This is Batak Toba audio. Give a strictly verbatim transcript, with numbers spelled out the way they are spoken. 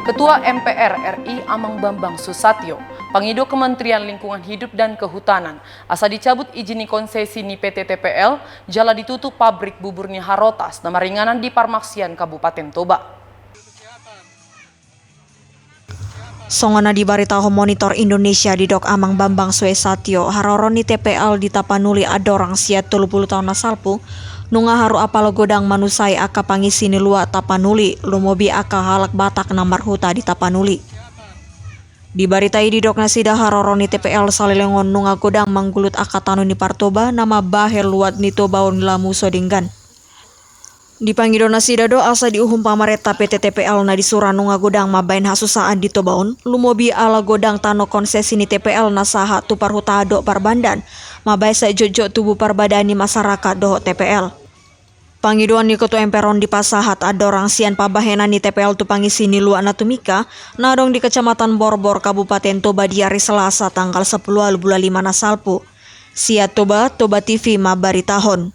Ketua M P R R I Amang Bambang Susatyo pangido Kementerian Lingkungan Hidup dan Kehutanan asa dicabut izin ni konsesi ni P T T P L jala ditutup pabrik bubur ni Harotas na maringanan di Parmaksian Kabupaten Toba. Songon na dibaritahon Monitor Indonesia, didok Amang Bambang Suesatio, haroro ni T P L di Tapanuli andorang sian tolu pulu taon na salpu nunga haru apala godang manusai angka pangisi ni luat Tapanuli, lumobi angka halak Batak na marhuta di Tapanuli. Di barita i didok nasida haroro ni T P L saleleng on nunga godang manggulut angka tano ni Partoba na mambahen luat ni Toba on lamu so denggan. Dipangido nasida do asa diuhum pamarenta P T T P L na di Sura nunga godang mambahen hasusaan di Toba on, lumobi ala godang tano konsesi ni T P L na sahat tu parhuta dohot parbandan, mambahen sai jotjot tubu parbadaan ni masyarakat dohot T P L. Pangidoan ni Ketua M P R on dipasahat andorang sian pambahenan ni T P L tu pangisi ni luat na tumika, na adong di Kecamatan Borbor, Kabupaten Toba, di ari Selasa tanggal sampulu ualu bulan lima na salpu. Sian Toba, Toba T V mambaritahon.